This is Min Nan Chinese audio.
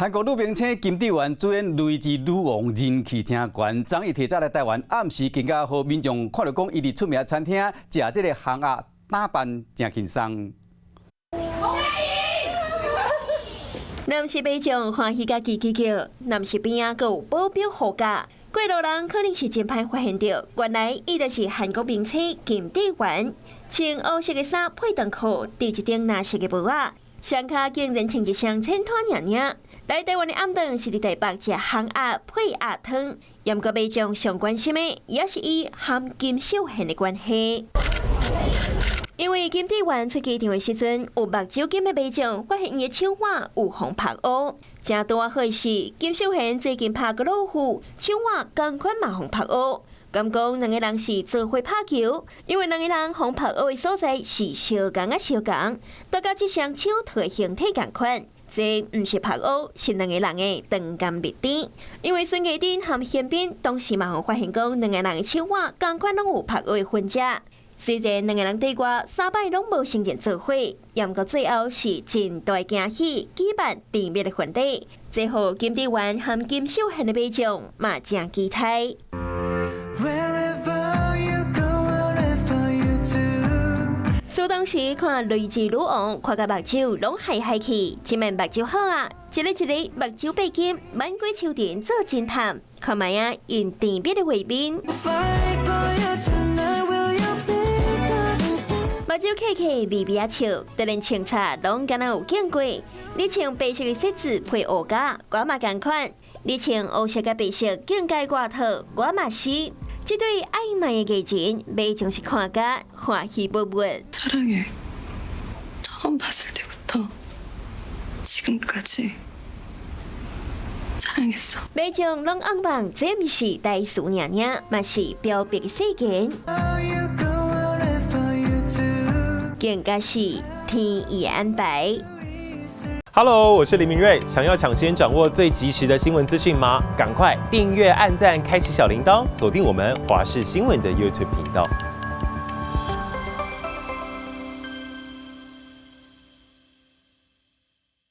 韓國女明星金智媛主演《淚之女王》，人氣誠懸。昨伊提早來台灣，暗時更加予民眾看著講，伊佇出名餐廳食這個烘鴨，打扮誠輕鬆。若毋是民眾歡喜共嘰嘰叫，若毋是邊仔閣有保鏢護駕，過路人可能是真歹發現著，原來伊就是韓國明星金智媛，穿烏色的衫配長褲，戴一頂藍色的帽仔，雙跤竟然穿一雙淺拖爾爾。來台灣的暗頓是佇台北食烘鴨配鴨湯，毋過民眾上關心的，也是伊和金秀賢的關係。因為金智媛出機場的時陣，有目睭金的民眾發現伊的手腕有予拍烏。誠拄仔好的是，金秀賢最近拍高爾夫，手腕仝款嘛予拍烏。敢講兩個人是做伙拍球，因為兩個人予拍烏的所在是相仝仔相仝，都佮這雙手套的形體仝款。這毋是拍烏，是兩個人的長甘蜜甜。因為孫藝珍和玄彬當時嘛予發現講，兩個人的手腕仝款攏有拍烏的痕跡。雖然兩個人對外三擺攏無承認做伙，毋過最後是真大驚喜，舉辦甜蜜的婚禮。最後金智媛和金秀賢的民眾嘛誠期待。 Wherever you go, whatever you do. 所當時看《淚之女王》，看甲目睭攏海海去，這擺目睭好啊！一个一个目睭變金，挽過手電做偵探，看覓仔𪜶甜蜜的畫面。 If I call you tonight, will you pick up? 目睭瞌瞌微微仔笑，就連穿插攏敢若有見過。你穿白色的靴子配烏甲，我嘛仝款；你穿烏色佮白色境界外套，我嘛是。這對曖昧的藝人，民眾是看甲歡喜勃勃。 사랑해. 처음 봤을 때부터 지금까지 사랑했어. 民眾攏向望，這毋是台詞爾爾，嘛是表白的誓言， You go, whatever you do. 更加是天意的安排。 Hello，我是林明瑞。想要搶先掌握最及時的新聞資訊嗎？趕快訂閱、按讚、開啟小鈴鐺，鎖定我們華視新聞的 YouTube 頻道。